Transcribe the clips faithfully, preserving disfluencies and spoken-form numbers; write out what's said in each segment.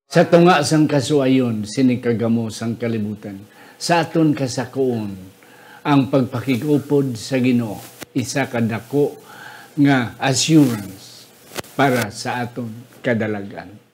Sa tunga sang kasuayon sining kagamo sang kalibutan, sa aton kasakuon ang pagpakig-upod sa Ginoo, isa ka dako nga assurance para sa aton kadalag-an.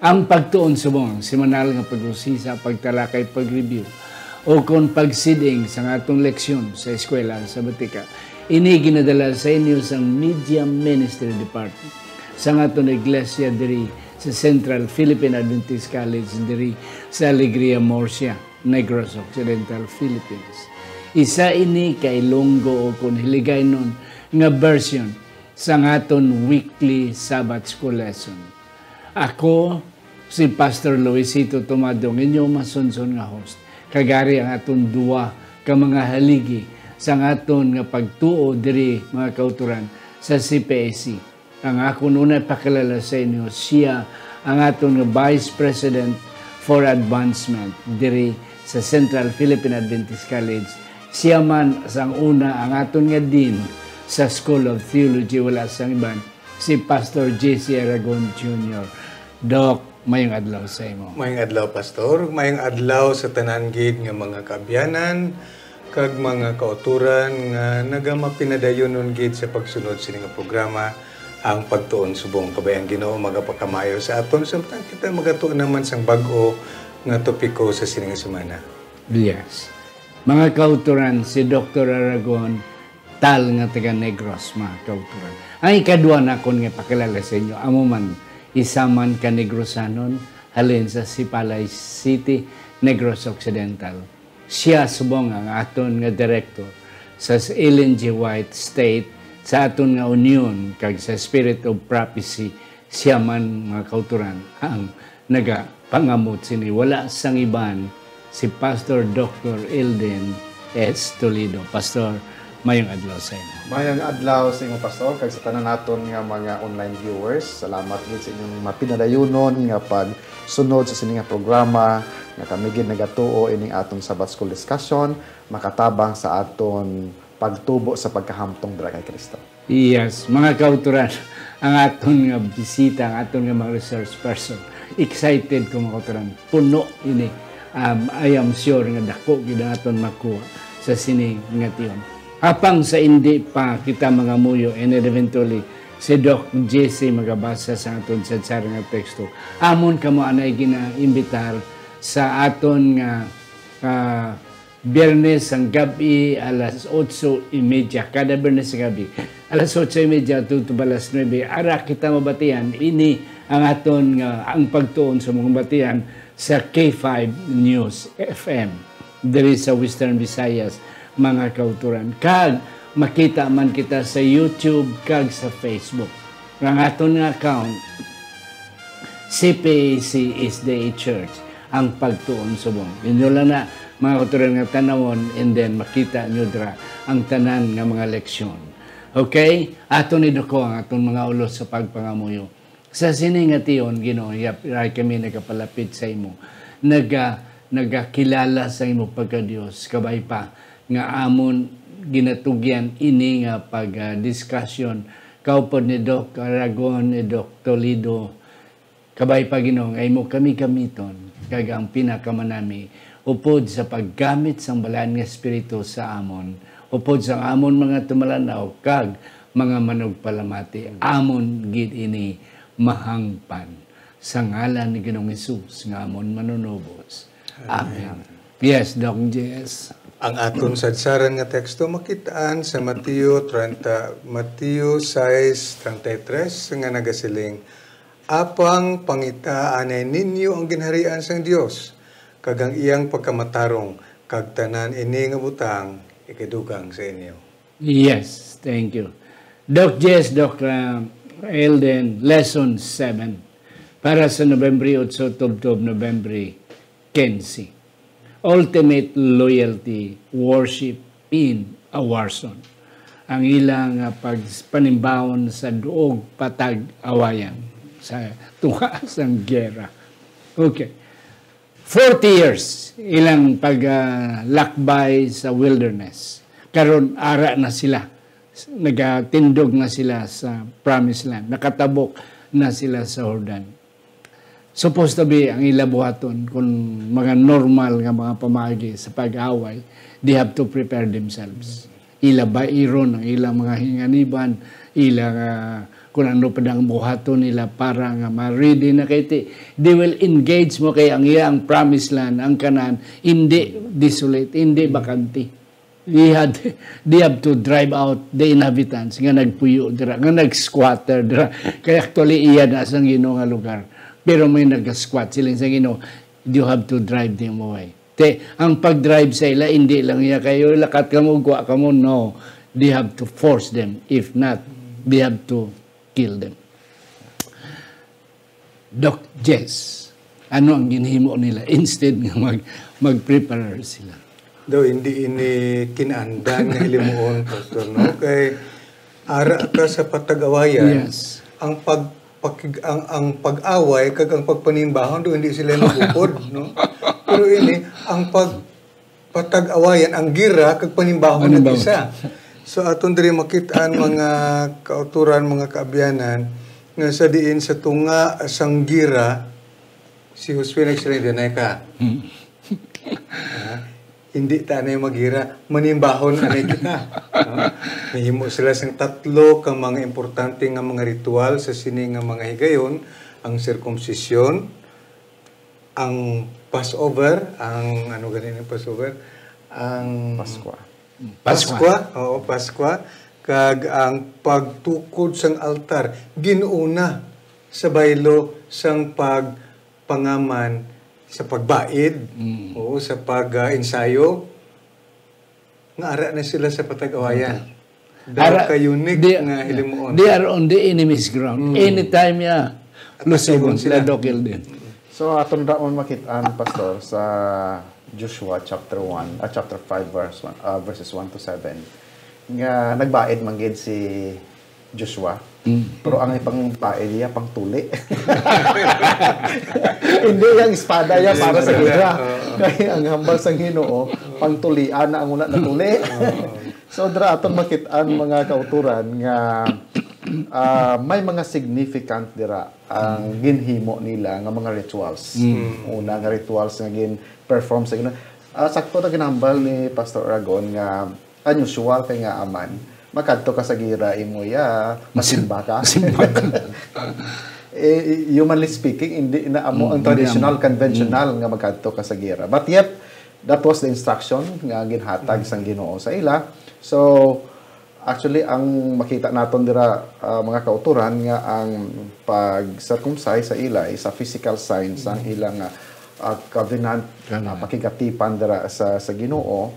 Ang pagtuon subong, semanal nga pag-usisa, pagtalakay, pag-review, o kon pagsiding sa aton leksyon sa eskwela sa Batika. Ini ginadala sa inyo sang Media Ministry Department sa aton iglesia diri sa Central Philippine Adventist College diri sa Alegria, Murcia, Negros Occidental, Philippines. Isa ini ka Ilonggo o kon Hiligaynon nga version sa aton weekly Sabbath School lesson. Ako si Pastor Luisito Tomado, ang inyo masunson nga host. Kag ari ang aton duwa ka mga haligi sa aton nga pagtuo diri, mga kauturan, sa C P A C. Ang akon una ipakilala sa inyo, siya ang aton nga Vice President for Advancement diri sa Central Philippine Adventist College. Siya man sang una ang aton nga Dean sa School of Theology, wala sang iban, si Pastor J C Aragon Junior. Doc, mayong adlaw sa imo. Mayong adlaw, Pastor. Mayong adlaw sa tanan gid nga mga kaabyanan kag mga kauturan nga nagamapinadayunon gid sa pagsunod sini nga programa, Ang Pagtuon Subong. Kabay ang Ginoo magapakamayo sa aton samtang kita magatuon naman sang bag-o nga topiko sa sini nga semana. Yes. Mga kauturan, si Doktor Aragon, tal nga taga Negros, mga kauturan. Ang ikadua nakon nga pakilala sa inyo, amo man, isa man ka Negrosanon, halin sa Sipalay City, Negros Occidental. Siya subong ang aton nga direktor sa Ellen G. White Estate, sa aton nga Union, kag sa Spirit of Prophecy, siya man, mga kauturan, ang nagapangamot sini. Wala sang iban, si Pastor Doktor Elden S. Toledo. Pastor, mayong adlaw sa imo. Mayong adlaw sa imo, Pastor, kag sa tanan naton nga mga online viewers. Salamat gid sa inyong mapinadayunon nga pagsunod sa sini nga programa, nga kami gid nagatuo ining aton Sabbath School discussion makatabang sa aton pagtubo sa pagkahamtong dira kay Cristo. Yes, mga kauturan, ang aton nga bisita, ang aton nga mga resource person, excited ko, mga kauturan, puno ini. Um, I am sure nga dako gid ang aton makuha sa sini nga tion. Apang sa indi pa kita mangamuyo, and eventually, si Doc J C magabasa sa aton sadsara nga teksto. Amon kamo anay ginaimbitar sa aton nga, ah, Biyernes sang gab-i alas otso y media. Kada Biyernes sang gab-i, alas otso y media tuto ba alas nuebe, ara kita mabatian. Ini ang aton nga, ang pagtuon sa mga batian sa K five News F M diri sa Western Visayas, mga kauturan. Kag makita man kita sa YouTube kag sa Facebook. Ang aton nga account, C P A C S D A Church, Ang Pagtuon Subong. Inyo lang na, mga kauturan, nga tanawon, and then makita nyo dira ang tanan nga mga leksyon. Okay? Aton iduko ang aton mga ulo sa pagpangamuyo. Sa sini nga tion, Ginoo, yap-, ray kami nagapalapit sa imo. Naga-, nagakilala sa imo pagka-Dios. Kabay pa nga amon ginatugyan ini nga pag, ah, discussion kaupod ni Doc Aragon, ni Doc Toledo. Kabay pa, Ginoo, nga imo kami gamiton, kag ang pinakamanami, upod sa paggamit sang Balaan nga Espiritu sa amon, upod sang amon mga tumala-aw kag mga manugpalamati, amon gid ini mahangpan. Sa ngalan ni Ginoong Hesus nga amon Manunubos. Amen. Amen. Yes, Doc Jess. Ang aton sadsaran nga teksto makit-an sa Mateo treinta, Mateo sais treinta y tres, nga nagasiling, "Apang pangitaa anay ninyo ang Ginharian sang Dios, kag ang iyang pagkamatarong, kag tanan ini nga butang ikadugang sa inyo." Yes, thank you. Doc Jess, Doc, uh, Elden, Lesson seven, para sa Nobyembre otso tubtob Nobyembre quince. Ultimate loyalty, worship in a war zone. Ang ilang, ah, pagpanimbahon sa duog patag-awayan sa tunga sang giyera. Okay. Forty years ilang paglakbay sa wilderness. Karon, ara na sila. Nagatindog na sila sa promised land. Nakatabok na sila sa Jordan. Supposed to be, ang ila buhaton, kung mga normal nga mga pamaagi sa pag-away, they have to prepare themselves. Ila bairon ang ilang mga hinganiban, ila nga kung ano pa ang buhaton nila para nga ma-ready na kay ti-, they will engage mo kay ang iya ang promised land, ang Canaan, hindi desolate, hindi bakante. They had, they have to drive out the inhabitants nga nagpuyo dira, nga nag-squatter dira. Kay actually, iya na sang Ginoo nga lugar. Pero may nag-squat sila sa Ginoo, you have to drive them away. Te, ang pag-drive sa ila, hindi lang iya kayo, lakat kamo, kuha kamo. No, they have to force them. If not, they have to kill them. Doc Jess, ano ang ginhimo nila instead nga mag, mag-prepare sila? Daw, hindi ini kinahanglan nga hilimuon, Pastor, no? Kay ara ka sa patag-awayan, Yes. ang pag-, pakig-, ang, ang pag-away kag ang pagpanimbahon, do hindi sila magupod, no? Pero ini, ang pag-, patag-awayan, ang gira kag panimbahon Panimbahon. nag-isa. So, aton diri makit-an, mga kauturan, mga kaabyanan, nga sa diin sa tunga sang gira, si Josue nagsiling, "Dianay ka." Hmm. Ah, hindi ta anay magira, manimbahon anay kita. No? Nahimo sila sang tatlo ka mga importante nga mga ritual sa sini nga mga higayon, ang sirkumsisyon, ang Passover, ang ano gani ang Passover? Ang Paskwa. Paskwa. Paskwa, oo, Paskwa. Kag ang pagtukod sang altar, gin-una sa baylo sang pagpangaman sa pagbaid, Mm. oo, sa pag, ah, ensayo, nga ara na sila sa patag-awayan. Okay. Dara Ara, ka unique they, nga hilimuon. they are on the enemy's ground. Mm. Anytime, yeah, Atakihon lusubon sila. sila, Doc Elden. So, aton ra man makit-an, Pastor, sa Joshua chapter one, ah, chapter five, verse one, ah, verses one to seven, nga nagbaid man gid si Joshua. Mm. Pero ang pangbaid niya, pangtuli. Hindi yang espada niya para sa Espada. gera. Oo. Kaya ang hambal sang Ginoo, pangtulian na ang una natuli. Oo. So, dira aton makit-an, mga kauturan, nga, ah, may mga significant dira ang Mm. ginhimo nila nga mga rituals. Mm. Una nga rituals nga gin-perform sa Ginoo. Ah, sakto na ginhambal ni Pastor Aragon nga unusual kay nga aman, makadto ka sa gira, imo ya, masimba ka. Masimba ka. Eh, humanly speaking, hindi na amo Mm, ang hindi traditional, amo. conventional Mm. nga makadto ka sa gira. But yet, that was the instruction nga ginhatag Mm. sang Ginoo sa ila. So, actually, ang makita naton dira, ah, mga kauturan, nga ang pag-circumcise sa ila is a physical sign sang Mm. ilang, ah, ah, covenant, Covenant. ah, pakigatipan dira sa, sa Ginoo.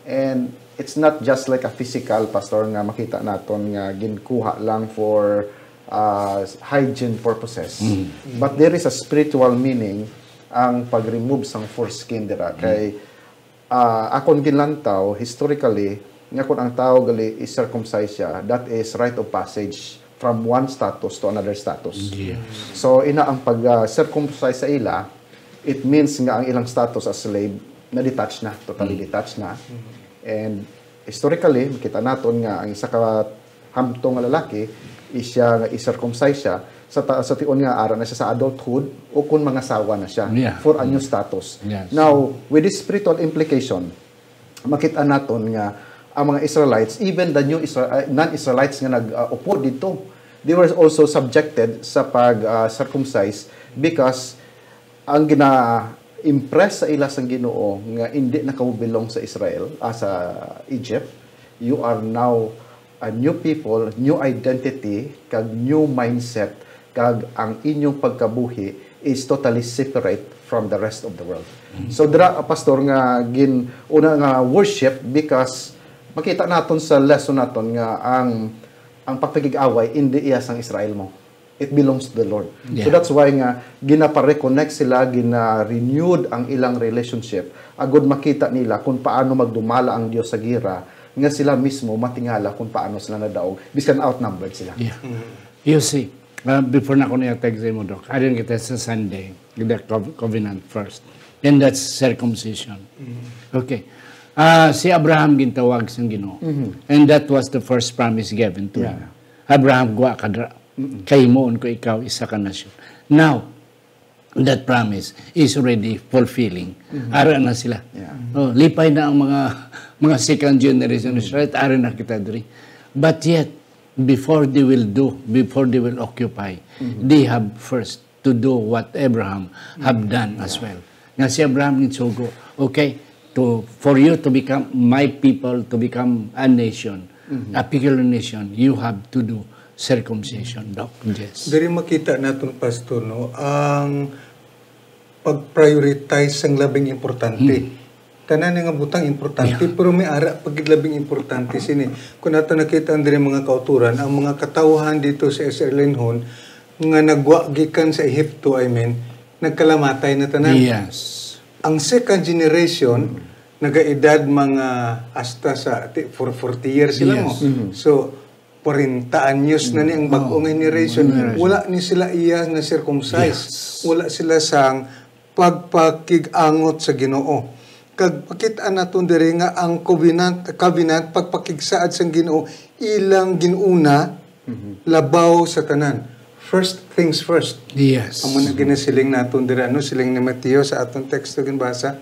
And it's not just like a physical, Pastor, nga makita naton nga ginkuha lang for, ah, hygiene purposes. Mm. But there is a spiritual meaning ang pag-remove sang foreskin dira. Mm. Kay, ah, akon ginlantaw, historically, nga kung ang tawo gali i-circumcise siya, that is rite of passage from one status to another status. Yes. So, ina ang pag, ah, circumcise sa ila, it means nga ang ilang status as slave na-detach na, totally Mm. detached na. Mm. And historically, makita naton nga ang isa ka hamtong nga lalaki is siya nga i-circumcise siya sa ta-, sa tion nga ara na siya sa adulthood o kung mangasawa na siya Yeah. for a new Mm. status. Yes. Now, with this spiritual implication, makita naton nga ang mga Israelites, even the new Isra-, uh, non-Israelites nga nag, uh, upod dito, they were also subjected sa pag, uh, circumcise because ang gina-impress sa ila sang Ginoo nga indi na kamo belong sa Israel, ah, sa Egypt. You are now a new people, new identity, kag new mindset, kag ang inyong pagkabuhi is totally separate from the rest of the world. Mm. So, dira, ah, Pastor, nga gin-, una nga worship, because makita naton sa lesson naton nga ang, ang pakig-away indi iya sang Israel mo. It belongs to the Lord. So Yeah. that's why nga ginapareconnect sila, gina-renewed ang ilang relationship, agud makita nila kung paano magdumala ang Dios sa gira, nga sila mismo matingala kung paano sila nadaog, biskan outnumbered sila. Yeah. You see, uh, before na ko niya tag sa imo, Doc, arin kita sa Sunday, the cov-, covenant first. And that's circumcision. Okay. Ah, si Abraham gintawag sang Ginoo. And that was the first promise given to him. Yeah. Abraham, gwa ka dra. Kay himuon ko ikaw isa ka nasyon. Now, that promise is already fulfilling. Ara na sila. Yeah. Oh, lipay na ang mga mga second generation Israelite, ara na kita diri. But yet, before they will do, before they will occupy, they have first to do what Abraham have done as well. Nga si Abraham ginsugo, okay, to, for you to become my people, to become a nation, a peculiar nation, you have to do circumcision, Doc. Yes. Diri makita naton, Pastor, no, ang pag-prioritize sang labing importante. Tanan nga butang importante, Yeah. pero may ara pa gid labing importante sini. Kung nato nakita diri, mga kauturan, ang mga katawhan dito sa Israelinhon nga nagwa gikan sa Ehipto, I mean, nagkalamatay na tanan. Yes. Ang second generation, nagaedad mga hasta sa, ti-, for forty years sila Yes. mo. So, kwarenta anyos na ni ang bag-o Oh, nga generation. generation. Wala ni sila iya na circumcise. Yes. Wala sila sang pagpakig-angot sa Ginoo. Kag makita naton diri nga ang covenant, covenant, pagpakigsaad sang Ginoo, ilang ginuna, labaw sa tanan. First things first. Yes. Amo na ginasiling naton dira, no? Siling ni Mateo sa aton teksto ginbasa,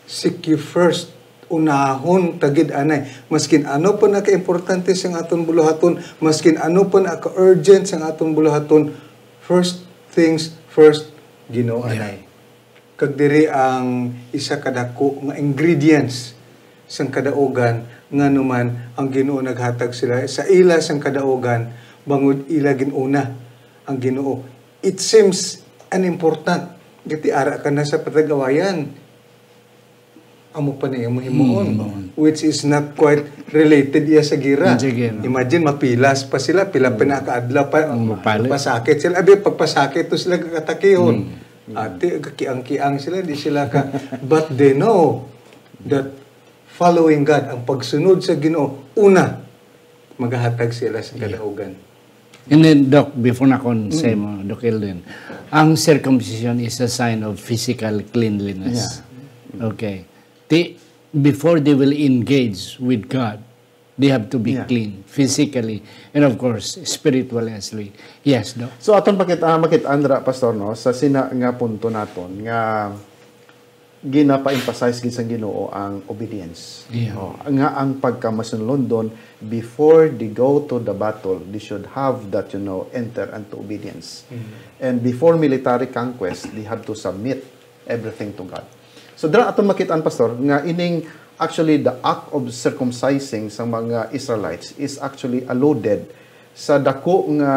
"Seek ye first." Unahon ta gid anay. Maskin ano pa na kaimportante sang aton buluhaton, maskin ano pa na ka-urgent sang aton buluhaton, first things first, Ginoo Yeah. anay. Kag diri ang isa ka dako nga ingredients sang kadaugan, ngano man ang Ginoo naghatag sila sa ila sang kadaugan, bangod ila ginuna ang Ginoo. It seems unimportant. Gati ara ka na sa patag-awayan. Amo pa na imo himuon, Mm, himuon. which is not quite related iya sa gira. Sa gira. Imagine, mapilas pa sila, pila pa Mm. na kaadlaw pa, Mm, mapalit. pasakit sila. Abi, pagpasakit to sila kakatakihon. Mm. Ati, kakiang-kiang sila, di sila ka, but they know that following God, ang pagsunod sa Ginoo, una, magahatag sila sa Yeah. kadaugan. And then, Doc, before na kon Mm. sa imo, Doc Elden, ang circumcision is a sign of physical cleanliness. Yeah. Okay. Ti-, before they will engage with God, they have to be Yeah. clean physically and, of course, spiritually as well. Yes, Doc. So, aton pakit-, ah, makit-an ra, Pastor, no, sa sina nga punto naton nga ginapaemphasize gid sang Ginoo ang obedience. Yeah. Oh, nga ang pagkamasinulondon, before they go to the battle, they should have that, you know, enter unto obedience. Mm. And before military conquest, they have to submit everything to God. So, dira aton makit-an, Pastor, nga ining, actually, the act of circumcising sa mga Israelites is actually alluded sa dako nga,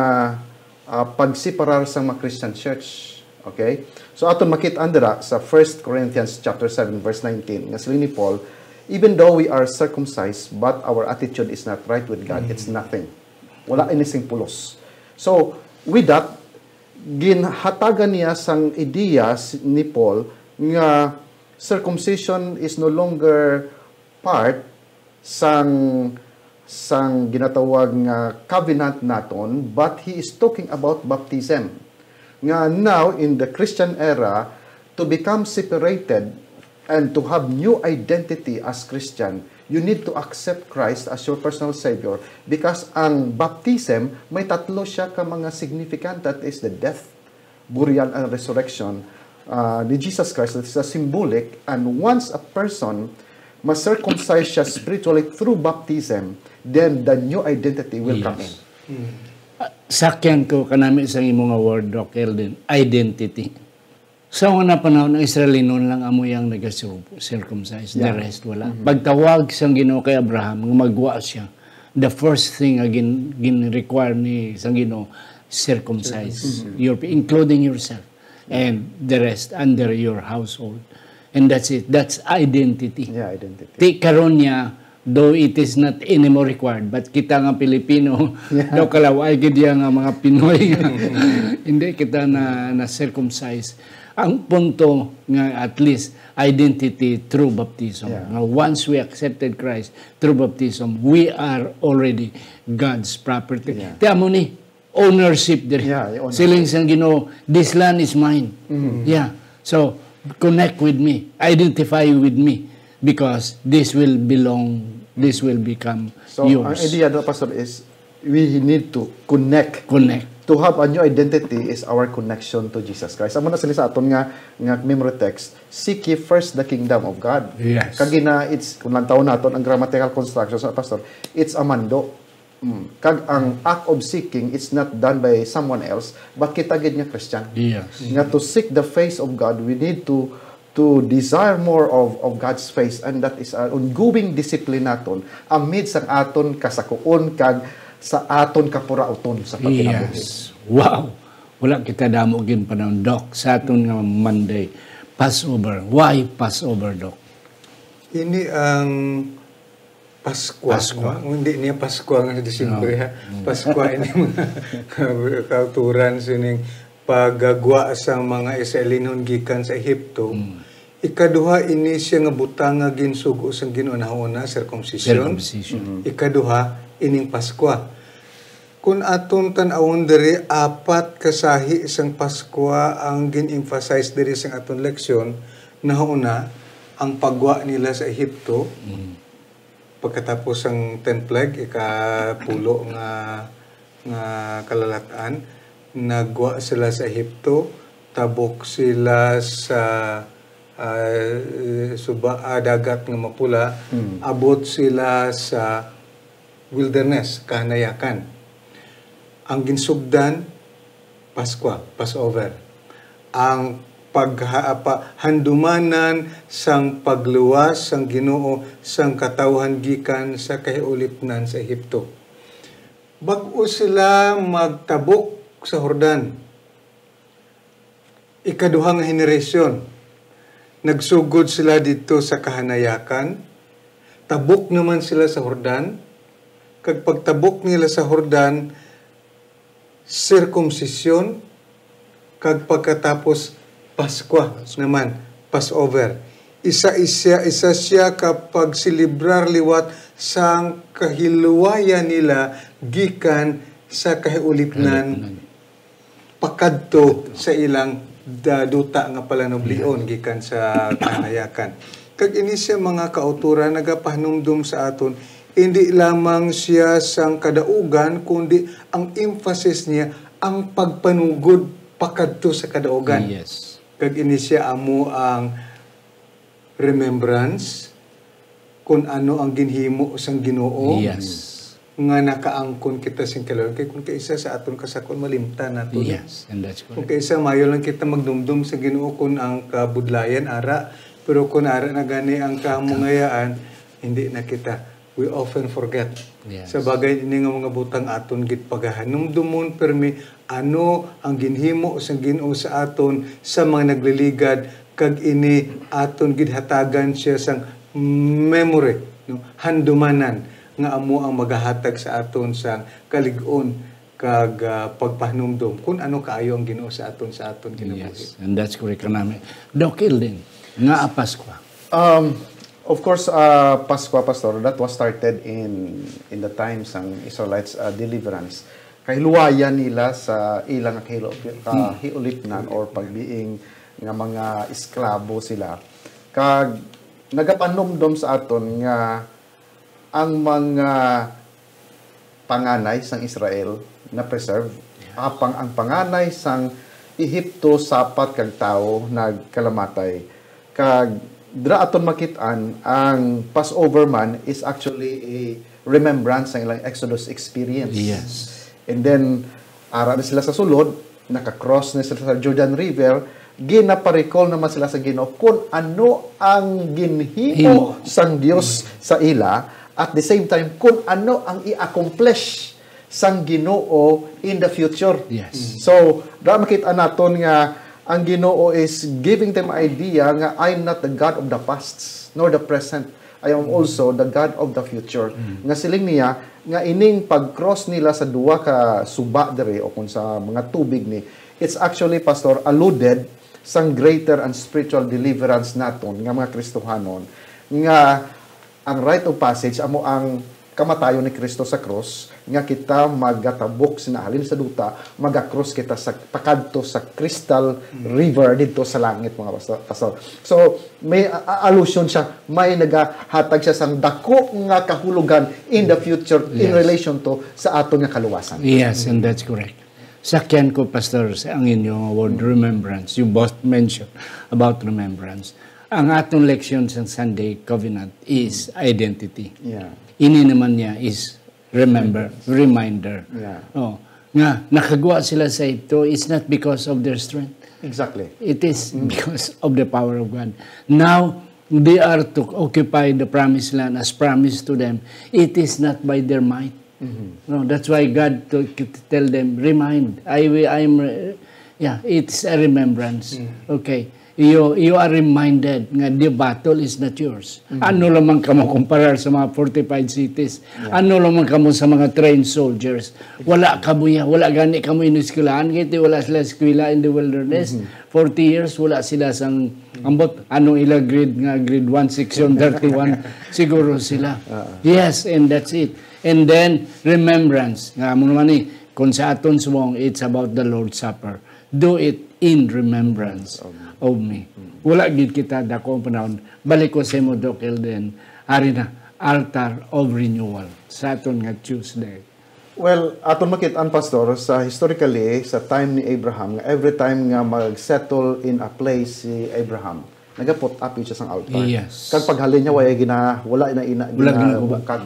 ah, pagseparar sa mga Christian church. Okay? So, aton makit-an dira sa First Corinthians chapter seven, verse nineteen, nga siling ni Paul, "Even though we are circumcised, but our attitude is not right with God, it's Mm. nothing." Wala ini sing pulos. So, with that, ginhatagan niya sang ideya si, ni Paul nga circumcision is no longer part sang, sang ginatawag nga covenant naton, but he is talking about baptism. Nga now, in the Christian era, to become separated and to have new identity as Christian, you need to accept Christ as your personal Savior, because ang baptism, may tatlo siya ka mga significant, that is the death, burial, and resurrection, uh, ni Jesus Christ. That is a symbolic, and once a person ma-circumcise siya spiritually through baptism, then the new identity will come Yes. in. Mm. Ah, sakyan ko kanami sa imo nga word, Doc Elden, identity. Sa una panahon, ang Israelinon lang amo yang nag-circumcise. The Yeah. rest, wala. Mhm. Pagtawag sang Ginoo kay Abraham nga magwa siya, the first thing nga gin-, gin-require ni sang Ginoo, circumcise Circumcision. your pe-, including yourself and the rest under your household. And that's it. That's identity. Yeah, identity. Ti karon niya, Though it is not anymore required, but kita nga Pilipino, daw kalaway gid iya nga mga Pinoy nga hindi kita na, na circumcise. Ang punto nga at least identity through baptism. Yeah. Nga once we accepted Christ through baptism, we are already God's property. Yeah. Ti amo ni ownership diri. Yeah, the ownership. Siling sang Ginoo, "This land is mine." Yeah. So, connect with me, identify with me, because this will belong, this will become So, ang yours. Idea do, Pastor, is we need to connect. Connect. To have a new identity is our connection to Jesus Christ. Amo na sila sa aton nga nga memory text, "Seek ye first the kingdom of God." Yes. Kag gina, it's, kung lantawon naton ang grammatical construction sa, Pastor, it's a mando. Mm. Kag ang act of seeking, it's not done by someone else, but kita gid nga Christian. Yes. Nga to seek the face of God, we need to to desire more of, of God's face, and that is an ongoing discipline naton amid sang aton kasakuon kag sa aton kapurauton sa pagkinabuhi. Yes. Wow. Wala kita damo ginpanahon, Doc, sa aton nga Monday, Passover. Why Passover, Doc? Ini ang Paskwa, Paskwa. No? Hindi niya Paskwa nga Disyembre, No. Ha? Paskwa ini mga kauturan sining paggagwa sa mga Israelinon gikan sa Ehipto. Mm. Ikaduha ini siya nga butang nga ginsugo sang Ginoo, nahauna, circumcision. Circumcision. Ikaduha ining Paskwa. Kung aton tan-awon diri, apat ka sahi sang Paskwa ang gin-emphasize diri sang aton leksyon. Nahauna, ang pagwa nila sa Ehipto. Mm. Pagkatapos sang ten plague, ikapulo nga, nga kalalatan, nagwa sila sa Ehipto, tabok sila sa, ah, suba, ah, dagat nga mapula, Mm. abot sila sa wilderness, kahanayakan. Ang ginsugdan, Paskwa, Passover. Ang pagha-, pa-, handumanan sang pagluwas sang Ginoo sang katawhan gikan sa kahiulipnan sa Ehipto. Bag-o sila magtabok sa Jordan, ikaduha nga henerasyon, nagsugod sila didto sa kahanayakan. Tabok naman sila sa Jordan, kag pagtabok nila sa Jordan, sirkumsisyon, kag pagkatapos Paskwa naman, Passover. Isa, isa, isa siya ka pagselebrar liwat sang kahilwayan nila gikan sa kahiulipnan pakadto sa ilang da-, duta nga palanublion gikan sa kahanayakan. Kag ini siya, mga kauturan, nagapahanumdom sa aton, hindi lamang siya sang kadaugan, kundi ang emphasis niya ang pagpanugod pakadto sa kadaugan. Yes. Kag ini siya amo ang remembrance kun ano ang ginhimo sang Ginoo Yes. nga nakaangkon kita sing kalaugan. Kay kung kaisa sa aton kasakon, malimtan nato ni. Yes, and that's Kung correct. kaisa, mayo lang kita magdumdom sa Ginoo kung ang kabudlayan ara, pero kung ara na gani ang kamungayaan, hindi na kita. We often forget. Yes. Sa bagay ini nga mga butang, aton gid pagahanumdomon permi ano ang ginhimo sang Ginoo sa aton, sa mga nagliligad, kag ini aton gid hatagan siya sang memory, no? Handumanan nga amo ang magahatag sa aton sang kalig-on kag, ah, pagpahanumdom kung ano kaayo ang Ginoo sa aton, sa aton kinabuhi. Yes, and that's correct kanami. Doc Eldin, nga Paskwa. Um, of course, uh, Paskwa, Pastor, that was started in in the times sang Israelites, uh, deliverance. Kahiluwayan nila sa ilang kahilo-, kahiulipnan or pagbiing nga mga esklabo sila. Kag nagapanumdom sa aton nga ang mga panganay sang Israel na-preserve, apang ang panganay sang Ehipto, sapat kag tawo, nagkalamatay. Kag dira aton makit-an, ang Passover man is actually a remembrance sang ilang Exodus experience. Yes. And then, ara na sila sa sulod, naka-cross na sila sa Jordan River, ginaparikol naman sila sa Ginoo kung ano ang ginhimo Himo. sang Dios sa ila, at the same time, kung ano ang i-accomplish sang Ginoo in the future. Yes. So, da makita naton nga ang Ginoo is giving them idea nga, "I'm not the God of the past nor the present, I am also the God of the future. Nga siling niya, nga ining pag-cross nila sa duwa ka suba diri o kung sa mga tubig ni, it's actually, Pastor, alluded sang greater and spiritual deliverance naton nga mga Kristohanon, nga ang rite of passage amo ang kamatayon ni Kristo sa krus, nga kita magatabok sina halin sa duta, magakrus kita sa pakadto sa crystal river didto sa langit, mga basta-, pastor. So, may a-, a-, allusion siya, may nagahatag siya sang dako nga kahulogan in the future in Yes. relation to sa aton nga kaluwasan. Yes, and that's correct. Sakyan ko, Pastor, sa ang inyong word, remembrance. You both mentioned about remembrance. Ang aton leksyon sa Sunday Covenant is identity. Yeah. Ini naman niya is remember, reminder. Yeah. Oh, nga nakagwa sila sa ito, it's not because of their strength. Exactly. It is because of the power of God. Now, they are to occupy the promised land as promised to them. It is not by their might. No, that's why God to, to tell them, remind. I will, I am, uh, yeah, it's a remembrance. Okay. You, you are reminded nga the battle is not yours. Ano lamang kamo kumparar sa mga fortified cities? Ano lamang kamo sa mga trained soldiers? Wala kamo ya, wala gani kamo ineskwelahan, kay wala sila eskwela in the wilderness. Forty years, wala sila sang, ambot, anong ila grade nga, grade one, section thirty-one, siguro sila. Yes, and that's it. And then, remembrance. Nga mo naman ni, kung sa aton subong, it's about the Lord's Supper. Do it in remembrance of me. Wala gid kita dako ang panahon. Balik ko sa imo, Doc Elden. Ari na, altar of renewal sa aton nga Tuesday. Well, aton makit-an, Pastor, sa historically, sa time ni Abraham, nga every time nga mag-settle in a place si Abraham, nagaput up siya sang altar. Yes. Kag paghalin niya, wala gina-, wala na ina Wala ginagubad. ginabungkag.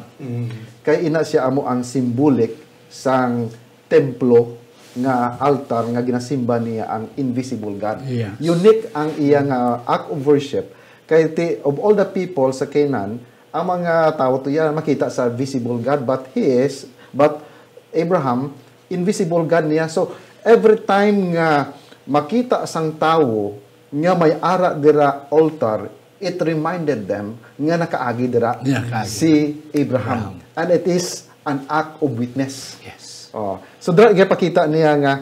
Kay ina siya amo ang symbolic sang templo nga altar nga ginasimba niya ang invisible God. Yes. Unique ang iya nga act of worship. Kay ti-, of all the people sa Canaan, ang mga tawo to iya makita sa visible God, but he is, but Abraham, invisible God niya. So, every time nga makita sang tawo nga may ara dira altar, it reminded them nga nakaagi dira Nakaagi. si Abraham. Abraham. And it is an act of witness. Yes. Oh. So, dira gipakita niya nga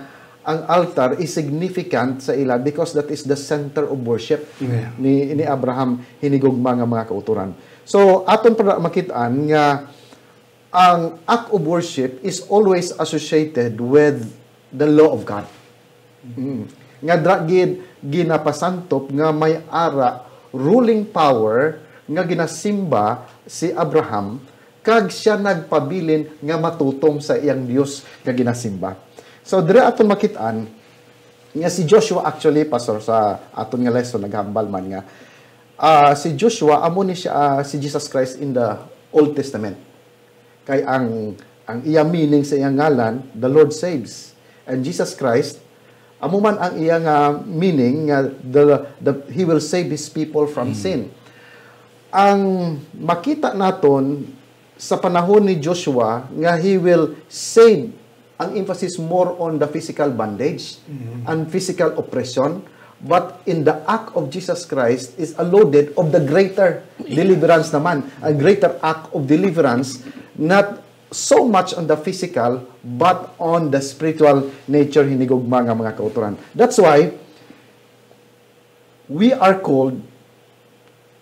ang altar is significant sa ila because that is the center of worship Yeah. ni, ni Abraham hinigugma nga mga kauturan. So, aton pa makit-an nga ang act of worship is always associated with the law of God. Mm. Nga dira gid ginapasantop nga may ara ruling power nga ginasimba si Abraham, kag siya nagpabilin nga matutom sa iyang Dios nga ginasimba. So, dira aton makit-an nga si Joshua, actually, Pastor, sa aton nga lesson, naghambal man nga, ah, si Joshua, amo ni siya, ah, si Jesus Christ in the Old Testament. Kay ang, ang iya meaning sa iyang ngalan, "The Lord saves." And Jesus Christ, amo man ang iya nga meaning nga the, the, he will save his people from Mm. sin. Ang makita naton sa panahon ni Joshua nga he will save, ang emphasis more on the physical bondage Mm. and physical oppression, but in the act of Jesus Christ is alluded of the greater Yeah. deliverance naman, a greater act of deliverance, not so much on the physical, but on the spiritual nature, hinigugma nga mga kauturan. That's why we are called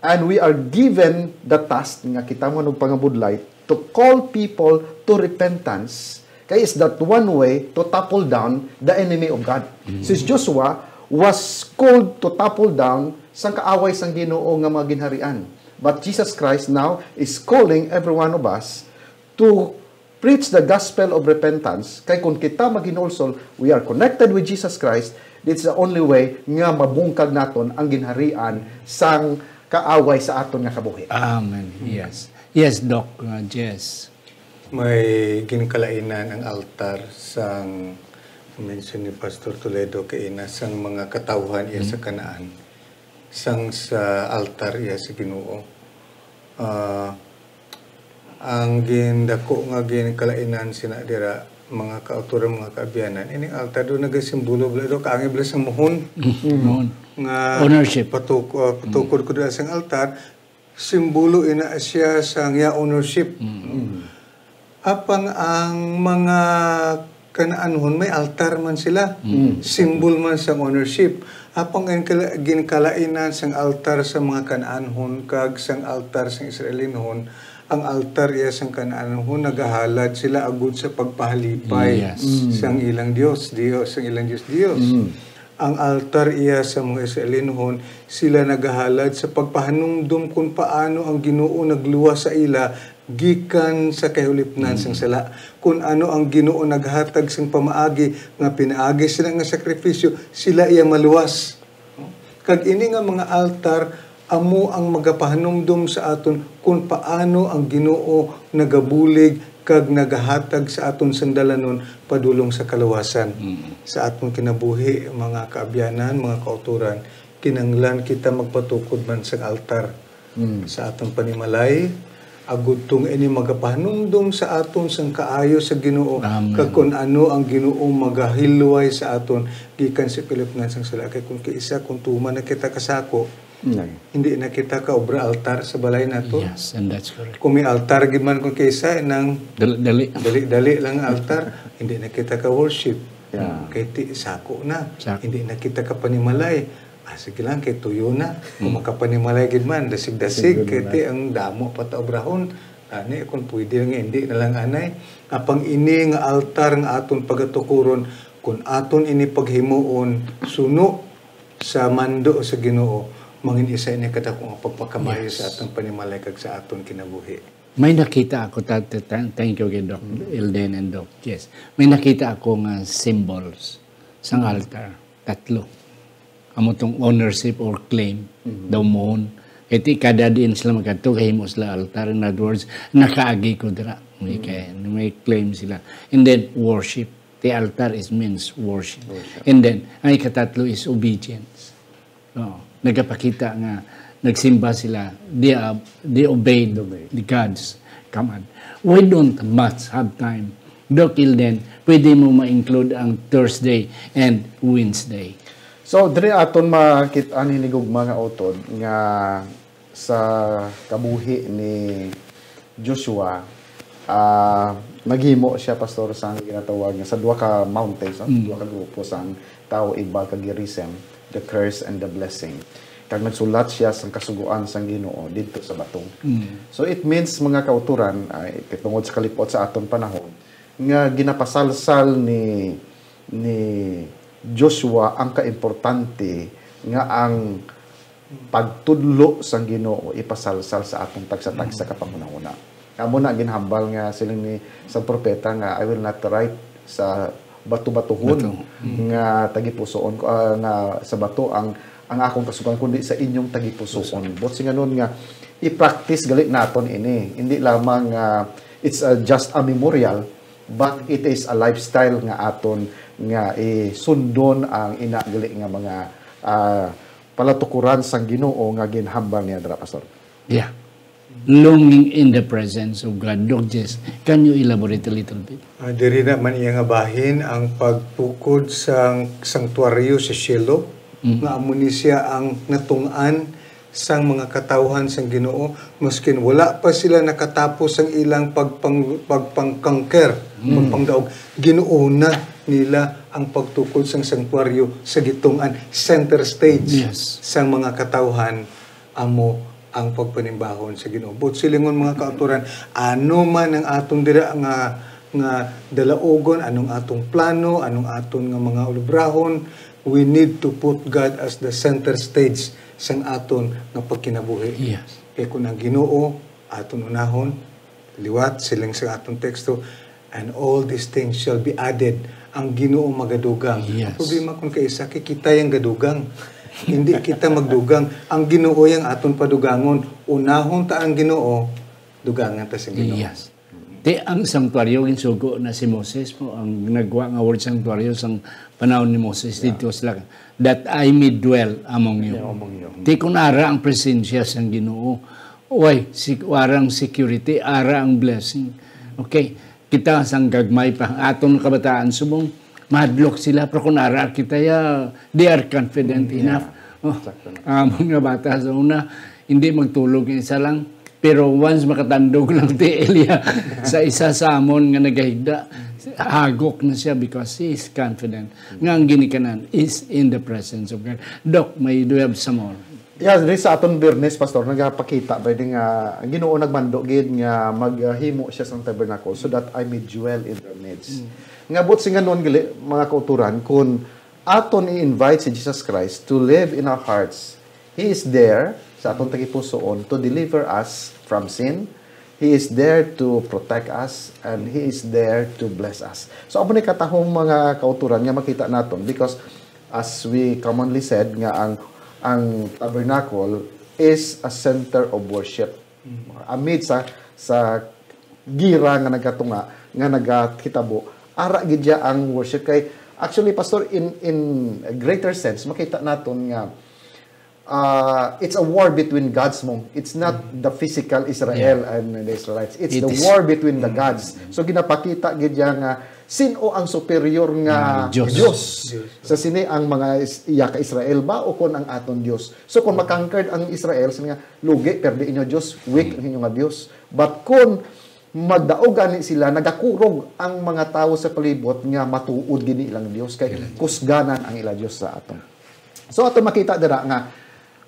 and we are given the task nga kita mo nagpangabudlay to call people to repentance, kay is that one way to topple down the enemy of God. Mm. Si Joshua was called to topple down sang kaaway sang Ginoo nga mga ginharian. But Jesus Christ now is calling every one of us to preach the gospel of repentance, kay kung kita maghinulsol, we are connected with Jesus Christ, it's the only way nga mabungkag naton ang ginharian sang kaaway sa aton nga kabuhi. Amen. Yes. Yes, Doc, uh, Jess. May ginkalainan ang altar sang mention ni Pastor Toledo kaina sang mga katawhan iya sa Mm. Canaan, sang sa altar iya sa Ginoo. Ah, ang gindako nga ginkalainan sina dira, mga kauturan, mga kaabyanan, ining altar do nagasimbolo bala do, kaangay bala sang muhon. Mm, muhon. Nga Ownership. patuk-, ah, patukod ko dira sang altar, simbolo ina siya sang iya ownership. Apang ang mga Kanaanhon may altar man sila. Symbol man sang ownership. Apang ang kala-, ginkalainan sang altar sa mga Kanaanhon kag sang altar sang Israelinhon, ang altar iya sang Kanaanhon nagahalad sila agud sa pagpahalipay Yes. sang ilang Dios, Dios, sang ilang Dios, Dios. Ang altar iya sa mga Israelinhon, sila nagahalad sa pagpahanumdom kung paano ang Ginoo nagluwas sa ila gikan sa kahulipnan sang sala. Kun ano ang Ginoo naghatag sang pamaagi nga pinaagi sila nga sakripisyo, sila iya maluwas. Kag ini nga mga altar amo ang magapahanumdom sa aton kun paano ang Ginoo nagabulig kag nagahatag sa aton sang dalanon padulong sa kaluwasan. Sa aton kinabuhi, mga kaabyanan, mga kautoran, kinahanglan kita magpatukod man sang altar sa aton panimalay, agud tong ini magapahanumdom sa aton sang kaayo sa Ginoo, Amen. kag kun ano ang Ginoo magahilway sa aton gikan sa kahulipnan sang sala. Kay kung kaisa, kung tuman na kita kasako, Nay. hindi na kita ka obra altar sa balay nato. Yes, and that's correct. Kung may altar gid man kung kaisa, nang Dali-dali. dali-dali lang ang altar, hindi na kita ka worship. Yeah. Kay ti, sako na. Sako. Hindi na kita ka panimalay. Ah, sige lang, kay tuyo na. Kung Mm. makapanimalay gid man, dasig-dasig, Sige kay na. ti ang damo pa ta obrahon. Ani, kung pwede nga, hindi na lang anay. Apang ini nga altar nga aton pagatukuron, kung aton ini paghimuon, suno sa mando sa Ginoo, mangin isa ini kadako nga pagpakamayo Yes. sa aton panimalay kag sa aton kinabuhi. May nakita ako, ta-, ta-, ta-, thank you kay Doc Ilden and Doc Jess. May nakita ako nga symbols sang altar, tatlo. Amo tong ownership or claim, daw mohon. Kay ti kada diin sila magkadto, kahimo sila altar. In other words, nakaagi ko dira. May kay, may claim sila. And then, worship. The altar is means worship. Worship. And then, ang ikatatlo is obedience. Oo. Nagapakita nga nagsimba sila. They, uh, they obeyed Obeyed. the God's command. We don't much have time. Doc Ilden, pwede mo ma-include ang Thursday and Wednesday. So, diri aton makit-an hinigugma nga utod nga sa kabuhi ni Joshua, ah, naghimo siya, Pastor, sang ginatawag nga sa duha ka mountains, no? Mm. Duha ka grupo sang tao, Ebal kag Gerizim, the curse and the blessing. Kag nagsulat siya sang kasugoan sang Ginoo didto sa bato. Mm. So, it means, mga kautoran, ay, tungod sa kalipot sa aton panahon, nga ginapasalsal ni, ni Joshua ang kaimportante nga ang pagtudlo sang Ginoo ipasalsal sa aton tagsa-tagsa ka panghunahuna. Amo na ginhambal nga siling ni sang propeta nga, "I will not write sa bato-batohon Bato. Mm. nga tagipusoon ko, ah, nga sa bato ang, ang akong kasugoan, kundi sa inyong tagipusoon." Buot silingon nga i-practice gali naton ini. Hindi lamang nga it's a, just a memorial, but it is a lifestyle nga aton nga isundon ang ina gali nga mga, ah, palatukuran sang Ginoo nga ginhambal niya dira, Pastor. Yeah. Longing in the presence of God. Doc Jess, can you elaborate a little bit? Ah, diri naman iya nga bahin ang pagtukod sang sanctuaryo sa Shiloh, Mm. nga amo ni siya ang natungod sang mga katawhan sang Ginoo, maskin wala pa sila nakatapos sang ilang pagpang-, pagpangkangker, Mm. pagpangdaog. Ginuuna nila ang pagtukod sang sanctuaryo sa gitungod, center stage Yes. sang mga katawhan. Amo ang pagpanimbahon sa Ginoo. Buot silingon, mga kautoran, ano man ang aton dira nga, nga dalaugon, anong atong plano, anong aton nga mga ulubrahon, we need to put God as the center stage sang aton nga pagkinabuhi. Yes. Kay kung ang Ginoo aton unahon, liwat, siling sa atong teksto, "And all these things shall be added." Ang Ginoo magadugang. Yes. Ang problema kung kaisa, kay kita yang gadugang. Hindi kita magdugang. Ang Ginoo yang aton padugangon. Unahon ta ang Ginoo, dugangan ta sa Ginoo. Yes. Ti ang santuaryo, ginsugo na si Moses mo, ang nagwa nga word santuaryo sang panahon ni Moses Yeah. didto sila, "That I may dwell among you." Yeah, among you. Ti kun ara ang presensya sang Ginoo, way, si-, ara ang security, ara ang blessing. Okay, kita sang gagmay pa, aton kabataan subong, mahadlok sila, pero kun ara kita, ya, they are confident Mm, yeah. enough. Oh, Sakto na. Amon nga bata sa una, Hindi magtulog ang isa lang. Pero once makatandog lang ti Elia sa isa sa amon nga nagahigda, hagok na siya because he is confident nga ang ginikanan is in the presence of God. Doc, may do you have some more? Yeah, diri sa aton Biyernes, Pastor, nagapakita ba ini nga ang Ginoo nagmando gid nga maghimo siya sang tabernacle so that I may dwell in their midst. Nga buot singanon gali, mga kauturan, kung aton i-invite si Jesus Christ to live in our hearts, He is there sa aton tagipusoon to deliver us from sin. He is there to protect us and He is there to bless us. So amo ni katahong mga kauturan nga makita naton because as we commonly said nga ang ang tabernacle is a center of worship. Amid sa sa gira nga nagatunga nga nagakitabo, ara gid siya ang worship kay actually, Pastor, in in a greater sense makita naton nga uh, it's a war between gods mo. It's not the physical Israel and the Israelites. It's It the is- war between the gods. So ginapakita gid niya nga sino ang superior nga Mm, Diyos. Diyos. Sa sini ang mga is- iya ka Israel ba o kon ang aton Diyos? So kung makonquered ang Israel, sini nga lugi, perdi inyo Diyos, weak ang inyo nga Diyos. But kung magdaog gani sila, nagakurog ang mga tawo sa palibot nga matuod gini ilang Diyos kay kusganan ang ila Diyos sa aton. So ato makita dira nga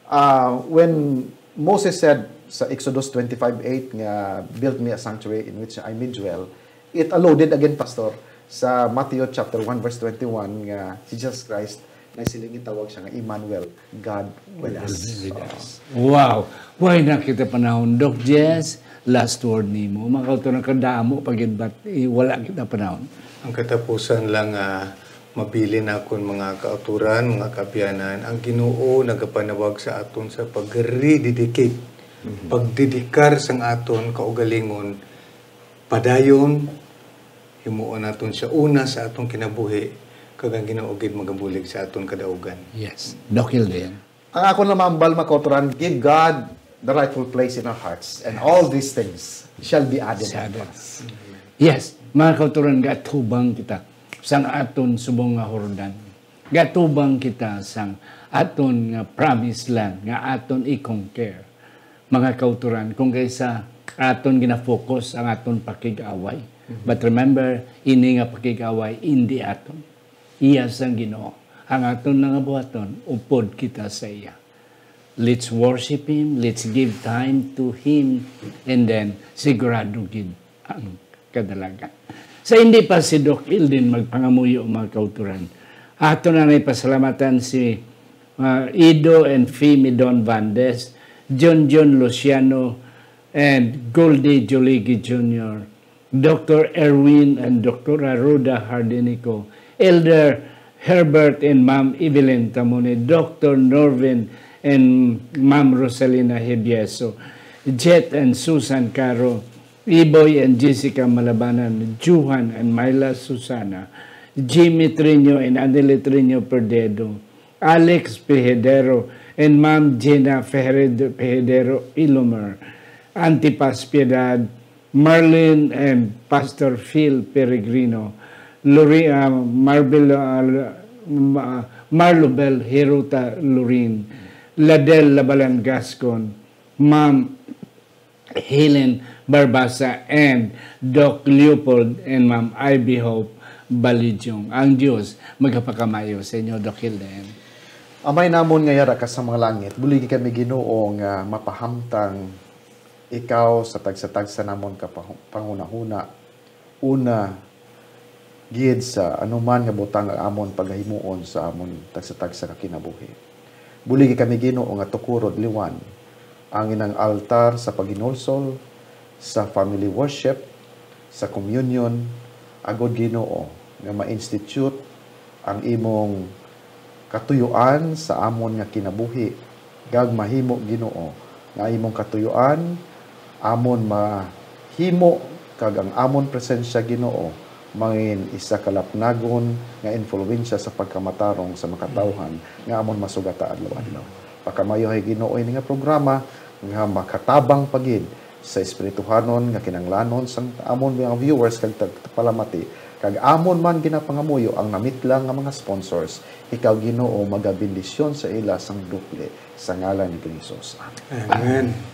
uh, when Moses said sa Exodus twenty-five eight nga build me a sanctuary in which I may dwell, it alluded again, Pastor, sa Matthew chapter one verse twenty-one nga si Jesus Christ nagsiling, gitawag siya nga Emmanuel, God with us. Wow! Why na kita panahon, Doc Jess? Last word nimo. Mga kauturan, kadamo pa gid, but eh, wala kita panahon. Ang katapusan lang nga mabilin nakon, mga kauturan, mga kaabyanan, ang Ginoo nagapanawag sa aton sa pag-rededicate, pagdedikar sang aton kaugalingon padayon. Himuon naton siya una sa aton kinabuhi, kag ang Ginoo gid magabulig sa aton kadaugan. Yes. Doc Hilden. Ang akon lang mahambal, mga kauturan, give God the rightful place in our hearts, and all these things shall be added Shall unto be. us. Yes, mga kauturan, gatubang kita sang aton subong nga Jordan. Gatubang kita sang aton nga promised land nga aton i-conquer. Mga kauturan, kung kaysa aton ginafocus ang aton pakig-away. But remember, ini nga pakig-away, hindi aton. Iya sang Ginoo. Ang aton nga buhaton, upod kita sa iya. Let's worship Him, let's give time to Him, and then sigurado gid ang kadalagan. Sa hindi pa si Doc Hilden magpangamuyo, mga kauturan, ato na may pasalamatan si uh, Ido and Fimi Don Vandes, John John Luciano, and Goldie Joligi Junior, Doctor Erwin and Doctor Rhoda Hardinico, Elder Herbert and Ma'am Evelyn Tamone, Doctor Norvin and Ma'am Rosalina Hebieso, Jet and Susan Caro, Iboy and Jessica Malabanan, Juhan and Myla Susana, Jimmy Trino and Anele Trino Perdedo, Alex Pejadero and Ma'am Gina Pejadero Ilomer, Antipas Piedad, Marlene and Pastor Phil Peregrino, Lori, uh, Marbel, uh, Ma- Marlobel Hiruta Lorin, Ladel Labalan Gascon, Ma'am Helen Barbasa, and Doc Leopold and Ma'am Ivy Hope Balidyong. Ang Diyos magapakamayo sa inyo, Doc Hilden. Amay namon nga yara ka sa mga langit, buligi kami, Ginoo, nga mapahamtang ikaw sa tagsa-tagsa namon ka pahu- panghunahuna, una gid sa anuman nga butang ang amon pagahimuon sa amon tagsa-tagsa ka kinabuhi. Buligi kami, Ginoo, nga tukurod liwan ang inang altar sa paghinulsol, sa family worship, sa communion, agod, Ginoo, nga ma-institute ang imong katuyuan sa amon nga kinabuhi, kag mahimo, Ginoo, nga imong katuyuan amon mahimo, kag ang amon presensya, Ginoo, mangin isa ka lapnagon nga influensya sa pagkamatarong sa makatawhan nga amon masugata adlaw-adlaw. Pakamayohay, Ginoo, ini nga programa nga makatabang pa gid sa espirituhanon nga kinahanglanon sang amon mga viewers kag tagpalamati, Kag amon man ginapangamuyo ang namitlang nga mga sponsors, ikaw, Ginoo, magabendisyon sa ila sang doble, sa ngalan ni Ginoong Jesus. Amen. Amen.